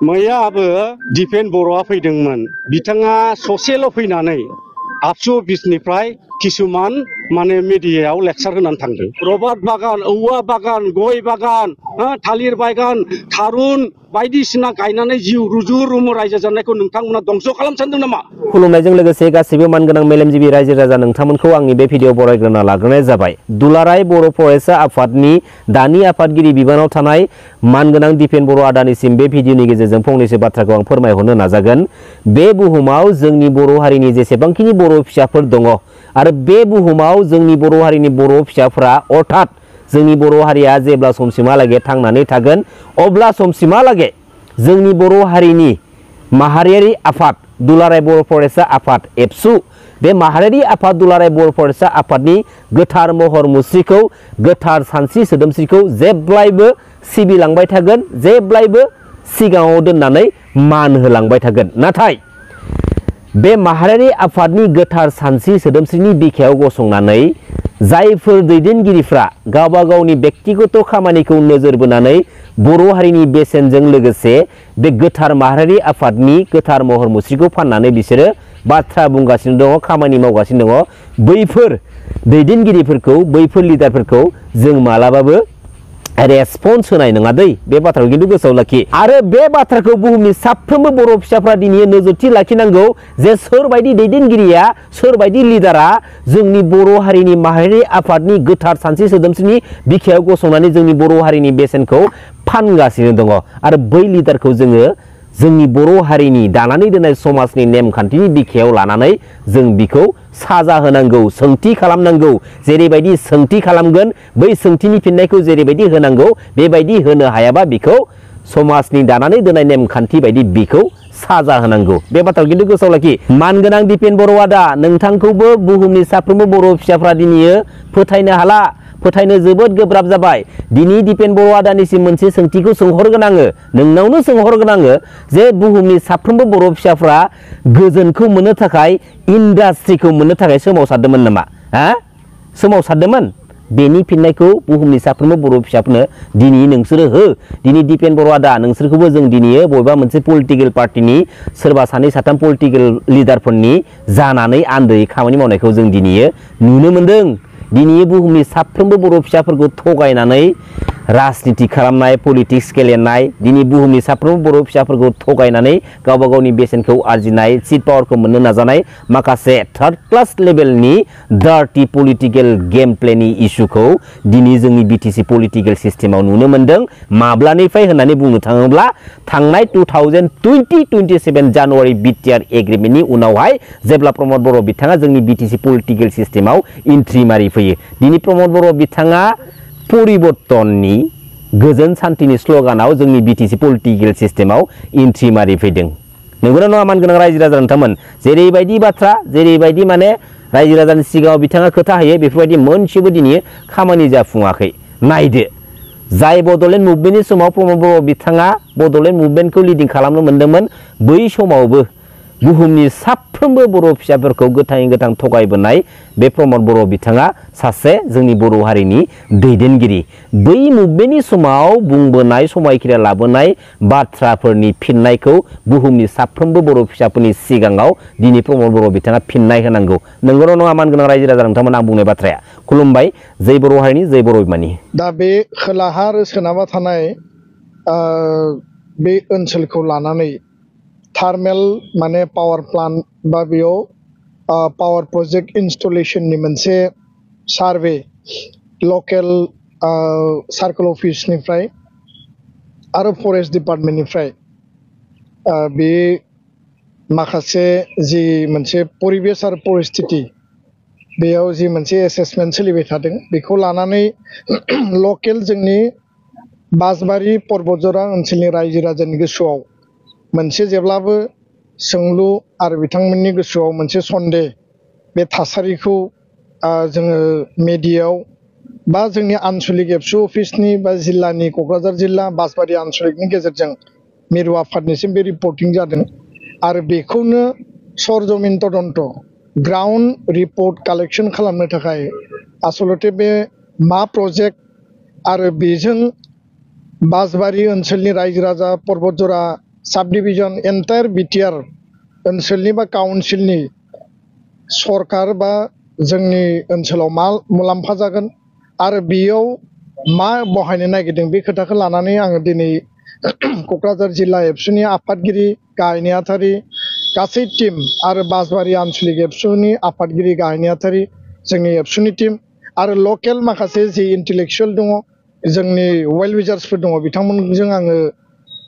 मैयाबो दिपेन बर'आ फैदोंमोन। बिथाङा ससेल' फैनानै आबसु अफिसनिफ्राय किसुमान माने मिडियायाव लेक्सार होनानै थांदों। रबार बागान, औवा बागान, गय बागान, थालिर बागान, थारुन बायदिसिना गायनानै जिउ रुजु रुमु रायजो जानायखौ नोंथांमोना दंस' खालामनो सानदों नामा? खुलुमनायजों लोगोसे गासिबो मानगोनां मेलेमजिबि रायजो राजा नोंथांमोनखौ आंनि बे भिडिअ बरायग्रोना लाग्रोनाय जाबाय। दुलाराय बर' फरायसा आफादनि दानि आफादगिरि बिबानाव थानाय मानगोनां दिपेन बर' आदानिसिम बे भिडिअनि गेजेरजों फंनैसो बाथ्राखौ आं फोरमायहरनो नाजागोन। बे बुहुमाव जोंनि बर' हारिनि जेसेबांखिनि बर' फिसाफोर दङ आरो बे बुहुमाव जोंनि बर' हारिनि बर' फिसाफोरा अर्थात जोंनि बर' हारिया जेब्ला समसिमहालागै थांनानै थागोन अब्ला समसिमहालागै जोंनि बर' हारिनि माहारियारि आफाद दुलाराय बर' फरायसा आफाद एबसु बे माहारियारि आफाद दुलाराय बर' फरायसा आफादनि गोथार महर मुस्रिखौ गोथार सानस्रि सोदोमस्रिखौ जेब्लायबो सिबिलांबाय थागोन, जेब्लायबो सिगाङाव दोननानै मान होलांबाय थागोन। नाथाय बे माहारियारि आफादनि गोथार सानस्रि सोदोमस्रिनि बिखायाव गसंनानै जायफोर दैदेनगिरिफ्रा गावबा गावनि बेक्तिगत खामानिखौ नोजोर बोनानै बर' हारिनि बेसेनजों लोगोसे बे गोथार माहारियारि आफादनि गोथार महर मुस्रिखौ फाननानै बिसोरो बाथ्रा बुंगासिनो दङ, खामानि मावगासिनो दङ, बैफोर दैदेनगिरिफोरखौ, बैफोर लिडारफोरखौ जों मालाबाबो रेसपन्स होनाय नङा दै, बे बाथ्राखौ खिन्थु गोसोआव लाखि। आरो बे बाथ्राखौ बुहुमनि साफ्रोमबो बर' फिसाफ्रा दिनै नोजोरथि लाखिनांगौ जे सोरबायदि दैदेनगिरिया, सोरबायदि लिडारा जोंनि बर' हारिनि माहारियारि आफादनि गोथार सानस्रि सोदोमस्रिनि बिखायाव गसंनानै जोंनि बर' हारिनि बेसेनखौ फानगासिनो दङ आरो बै लिडारखौ जोङो जोंनि बर' हारिनि दानानै दोननाय समाजनि नेमखान्थिनि बिखायाव लानानै जों बिखौ साजा होनांगौ, सोंथि खालामनांगौ। जेरैबायदि सोंथि खालामगोन बै सोंथिनि फिननायखौ जेरैबायदि होनांगौ बेबायदि होनो हायाबा बिखौ समाजनि दानानै दोननाय नेमखान्थि बायदि बिखौ साजा होनांगौ। बे बाथ्राखौ खिन्थु गोसोआव लाखि। मानगोनां दिपेन बर' आदा, नोंथांखौबो बुहुमनि साफ्रोमबो बर' फिसाफ्रा दिनै फोथायनो हाला, फोथायनो जोबोद गोब्राब जाबाय। दिनै दिपेन बर' आदानिसिम मोनसे सोंथिखौ सोंहरगोन आङो, नोंनावनो सोंहरगोन आङो जे बुहुमनि साफ्रोमबो बर' फिसाफ्रा गोजोनखौ मोननो थाखाय, इन्डास्ट्रिखौ मोननो थाखाय सोमावसारदोंमोन नामा? सोमावसारदोंमोन? बेनि फिननायखौ बुहुमनि साफ्रोमबो बर' फिसाफोरनो दिनै नोंसोरो हो। दिनै दिपेन बर' आदा, नोंसोरखौबो जों दिनै बबेबा मोनसे पलिटिकेल पार्टिनि सोरबा सानै साथाम पलिटिकेल लिडारफोरनि जानानै आन्दोयै खामानि मावनायखौ जों दिनै नुनो मोन्दों। दिनै बुहुमनि साफ्रोमबो बर' फिसाफोरखौ थगायनानै राजनिति खालामनाय, पलिटिक्स गेलेनाय, दिनै बुहुमनि साफ्रोमबो बर' फिसाफोरखौ थगायनानै गावबा गावनि बेसेनखौ आरजिनाय, सिट पावारखौ मोननो नाजानाय माखासे थार्ड क्लास लेभेलनि डार्टि पलिटिकेल गेम प्लेनि इस्युखौ दिनै जोंनि बिटिसि पलिटिकेल सिस्टेमाव नुनो मोन्दों। माब्लानिफ्राय होननानै बुंनो थाङोब्ला थांनाय 2027 जानुवारि बिटिआर एग्रिमेन्टनि उनावहाय जेब्ला प्रमद बर' बिथाङा जोंनि बिटिसि पलिटिकेल सिस्टेमाव इन्ट्रि मारि फैयो। दिनै प्रमद बर' बिथाङा परिबर्तननि गोजोन सान्थिनि स्ल'गानाव जोंनि बिटिसि पलिटिकेल सिस्टेमाव इन्ट्रि मारि फैदों। नंगौना नङा मानगोनां रायजो राजा नोंथांमोन? जेरैबायदि बाथ्रा, जेरैबायदि माने रायजो राजानि सिगाङाव बिथाङा खोथा होयो, बेफोरबायदि मोनसेबो दिनै खामानि जाफुङाखै। नायदो, जाय बड'लेण्ड मुभमेन्टनि समाव प्रमद बर' बिथाङा बड'लेण्ड मुभमेन्टखौ लिडिं खालामनो मोन्दोंमोन, बै समावबो बुहुमनि साफ्रोमबो बर' फिसाफोरखौ गोथाङै गोथां थगायबोनाय बे प्रमद बर' बिथाङा सासे जोंनि बर' हारिनि दैदेनगिरि। बै मुभमेन्टनि समाव बुंबोनाय, समायखिरा लाबोनाय बाथ्राफोरनि फिननायखौ बुहुमनि साफ्रोमबो बर' फिसाफोरनि सिगाङाव दिनै प्रमद बर' बिथाङा फिननाय होनांगौ। नंगौना नङा मानगोनां रायजो राजा नोंथांमोन? आं बुंनाय बाथ्राया। खुलुमबाय। जै बर' हारिनि, जै बर' बिमानि। दा बे खोलाहा आरो सोनाबा थानाय बे ओनसोलखौ लानानै थार्मेल माने पावार प्लान्ट बा बेयाव पावार प्रजेक्ट इनस्टलेशननि मोनसे सार्भे लकेल सार्कल अफिसनिफ्राय आरो फरेस्ट डिपार्टमेन्टनिफ्राय बे माखासे जि मोनसे परिबेस आरो परिस्थिति बेयाव जि मोनसे एसेसमेन्ट सोलिबाय थादों बेखौ लानानै लकेल जोंनि बासबारि पर्बतजरा ओनसोलनि रायजो राजानि गोसोआव मोनसे जेब्लाबो सोंलु आरो बिथांमोननि गोसोआव मोनसे सन्देह, बे थासारिखौ जोङो मेडियायाव बा जोंनि आन्चलिक एबसु अफिसनि बा जिल्लानि क'क्राझार जिल्ला बासबारि आन्चलिकनि गेजेरजों मिरु आफादनिसिम बे रिपर्टिं जादों आरो बेखौनो सरजमिन तदन्त ग्राउन्ड रिपर्ट कालेक्शन खालामनो थाखाय आसलते बे मा प्रजेक्ट आरो बेजों बासबारि ओनसोलनि रायजो राजा पर्बतजरा साब डिविजन एन्टायर बिटिआर ओनसोलनि बा काउन्सिलनि सरकार बा जोंनि ओनसोलाव मा मुलाम्फा जागोन आरो बेयाव मा बहायनो नागिरदों बे खोथाखौ लानानै आङो दिनै क'क्राझार जिल्ला एबसुनि आफादगिरि गाहाय नेहाथारि गासै टीम आरो बासबारि आन्चलिक एबसुनि आफादगिरि गाहाय नेहाथारि जोंनि एबसुनि टीम आरो लकेल माखासे जि इन्टेलेक्सुवेल दङ जोंनि वेल विजार्सफोर दङ बिथांमोनजों आङो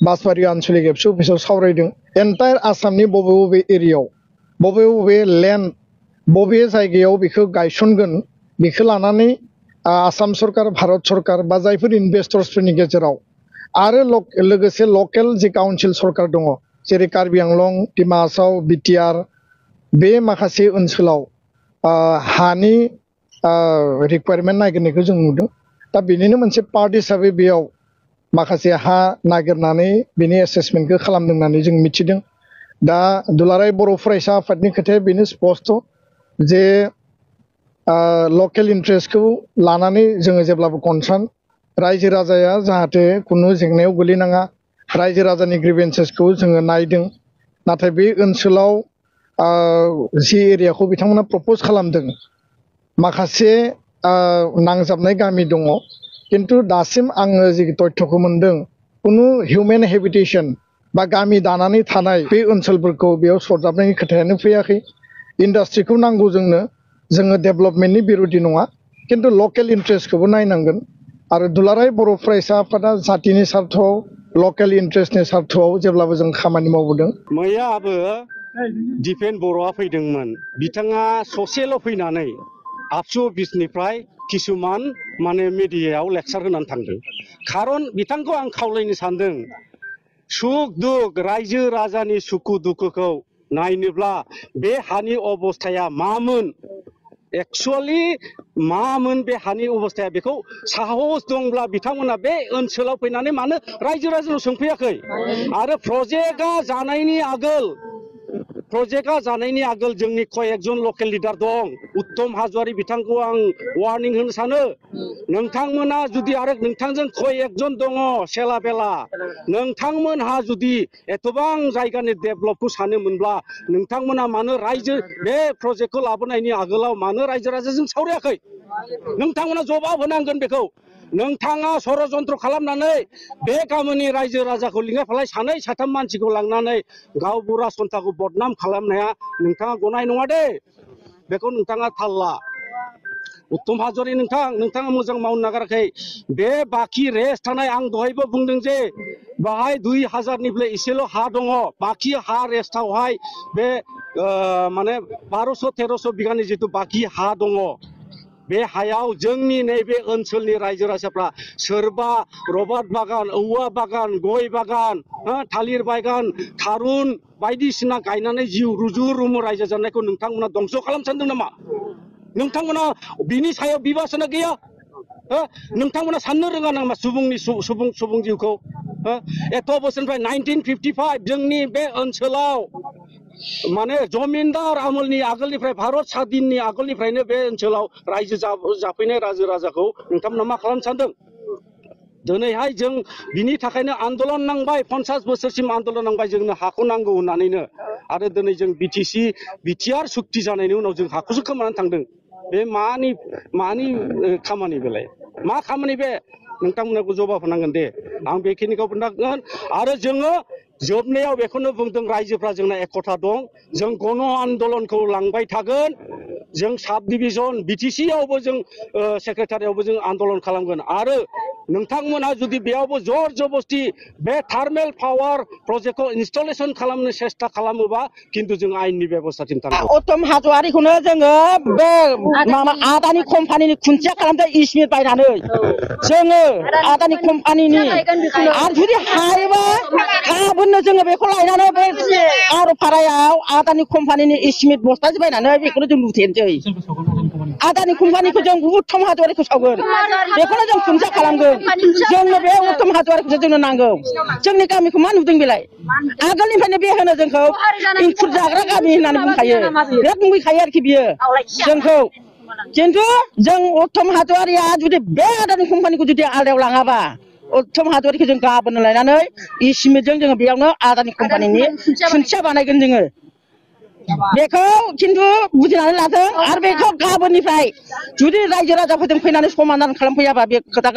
बासबारि आन्चलिक एबसु अफिसाव सावरायदों एन्टायर आसामनि बबे बबे एरियायाव बबे बबे लेन्ड बबे जायगायाव बेखौ गायसनगोन बेखौ लानानै आसाम सरकार भारत सरकार बा जायफोर इनभेस्टर्सफोरनि गेजेराव आरो लोगोसे लकेल जि काउन्सिल सरकार दङ जेरै कार्बि आंलं डिमा हासाव बिटिआर बे माखासे ओनसोलाव हानि रिक्वायरमेन्ट नागिरनायखौ जों नुदों दा बेनिनो मोनसे पार्ट हिसाबै बेयाव माखासे हा नागिरनानै बेनि एसेसमेन्टखौ खालामदों होननानै जों मिथिदों दा दुलाराय बर' फरायसा आफादनि खोथाया बेनो स्पस्ट जे लकेल इन्ट्रेस्टखौ लानानै जोङो जेब्लाबो कनसार्न रायजो राजाया जाहाथे खुनु जेंनायाव गोलैनाङा रायजो राजानि ग्रिभेन्सेसखौ जोङो नायदों नाथाय बे ओनसोलाव जि एरियाखौ बिथांमोना प्रप'ज खालामदों माखासे नांजाबनाय गामि दङ किन्तु दासिम आङो जि तथ्यखौ मोनदों खुनु हिउमेन हेबिटेसन बा गामि दानानै थानाय बे ओनसोलफोरखौ बेयाव सरजाबनायनि खोथायानो फैयाखै इन्डास्ट्रिखौ नांगौ जोङो डेभेलपमेन्टनि बिरोधि नङा किन्तु लकेल इन्ट्रेस्टखौबो नायनांगोन आरो दुलाराय बर' फरायसा आफादा जातिनि सार्थआव लकेल इन्ट्रेस्टनि सार्थआव जेब्लाबो जों खामानि मावबोदों मैयाबो दिपेन बर'आ फैदोंमोन बिथाङा ससेल' फैनानै आबसु अफिसनिफ्राय किसुमान माने मिडियायाव लेक्सार होनानै थांदों खारन बिथांखौ आं खावलायनो सानदों सुख दुख रायजो राजानि सुखु दुखुखौ नायनोब्ला बे हानि अबस्थाया मामोन एक्चुअली मामोन बे हानि अबस्थाया बेखौ साहस दंब्ला बिथांमोना बे ओनसोलाव फैनानै मानो रायजो राजानाव सोंफैयाखै आरो प्रजेक्टआ जानायनि आगोल जोंनि कयेकजन लकेल लिडार दं उत्तम हाजवारि बिथांखौ आं वार्निं होनो सानो नोंथांमोना जुदि आरो नोंथांजों कयेकजन दङ सेला बेला नोंथांमोनहा जुदि एथबां जायगानि डेभेलपखौ सानोमोनब्ला नोंथांमोना मानो रायजो बे प्रजेक्टखौ लाबोनायनि आगोलाव मानो रायजो राजाजों सावरायाखै नोंथांमोना जवाब होनांगोन बेखौ नोंथाङा षड़यन्त्र खालामनानै बे गामिनि रायजो राजाखौ लिंनायफालाय सानै साथाम मानसिखौ लांनानै गावबुरा सन्थाखौ बदनाम खालामनाया नोंथाङा गनाय नङा दे बेखौ नोंथाङा थाल ला उत्तम हाजवारि नोंथाङा मोजां मावनो नागाराखै बे बाखि रेस्ट थानाय आं दहायबो बुंदों जे बाहाय 2000निफ्राय एसेल' हा दङ बाखि हा रेस्टआवहाय बे माने 1200-1300 बिगानि जितु बाखि हा दङ बे हायाव जोंनि नैबे ओनसोलनि रायजो राजाफ्रा सोरबा रबार बागान औवा बागान गय बागान थालिर बागान थारुन बायदिसिना गायनानै जिउ रुजु रुमु रायजो जानायखौ नोंथांमोना दंस' खालामनो सानदों नामा नोंथांमोना बिनि सायाव बिबासना गैया नोंथांमोना साननो रोङा नामा सुबुं जिउखौ एथ' बोसोरनिफ्राय 1955 जोंनि बे ओनसोलाव माने जमिनदार आमोलनि आगोलनिफ्राय भारत स्वाधीननि आगोलनिफ्रायनो बे ओनसोलाव रायजो जाफैनाय रायजो राजाखौ नोंथांमोना मा खालामनो सानदों दिनैहाय जों बिनि थाखायनो आन्दोलन नांबाय 50 बोसोरसिम आन्दोलन नांबाय जोंनो हाखौ नांगौ होननानैनो आरो दिनै जों बिटिआर सुक्ति जानायनि उनाव जों हाखौसो खोमानानै थांदों बे मानि खामानि बेलाय मा खामानि बे नोंथांमोनखौ जवाब होनांगोन दे आं बेखिनिखौ बुंनांगोन आरो जोङो जोबनायाव बेखौनो बुंदों रायजोफ्रा जोंना एकता दं जों गण आन्दोलनखौ लांबाय थागोन जों साब डिभिजन बिटिसियावबो जों सेक्रेटारियावबो जों आन्दोलन खालामगोन आरो नोंथांमोनहा जुदि बेयावबो जर जबस्ति बे थार्मेल पावार प्रजेक्टखौ इनस्टलेशन खालामनो सेस्था खालामोबा किन्तु जों आयेननि बेबस्थाथिं थांगोन उत्तम हाजवारिखौनो जोङो बे माबा आदानि कम्पानिनि खुन्थिया खालामदों इस्मिट बायनानै जोङो आदानि कम्पानिनि आरो जुदि हायोबा गाबोननो जोङो बेखौ लायनानै बे आर'फारायाव आदानि कम्पानिनि इस्मिट बस्तासे बायनानै बेखौनो जों लुथेनोसै आदानि कम्पानिखौ जों उत्तम हाजवारिखौ सावगोन बेखौनो जों खुन्थिया खालामगोन जोंनो बे उत्तम हाजवारिखौसो जोंनो नांगौ जोंनि गामिखौ मा नुदों बेलाय आगोलनिफ्रायनो बे होनो जोंखौ इंखुर जाग्रा गामि होननानै बुंखायो बिराद बुंखायो आरोखि बियो जोंखौ किन्तु जों उत्तम हाजवारिया जुदि बे आदानि कम्पानिखौ जुदि आलदायाव लाङाबा उत्तम हादरखौ जों गाबोन लायनानै इस्टिमेटजों जोङो बेयावनो आदानि कम्पानिनि खुन्थिया बानायगोन जोङो बेखौ खिन्थु बुजिनानै लादों आरो बेखौ गाबोननिफ्राय जुदि रायजो राजाफोरजों फैनानै समाधान खालामफैयाबा बे खोथाखौ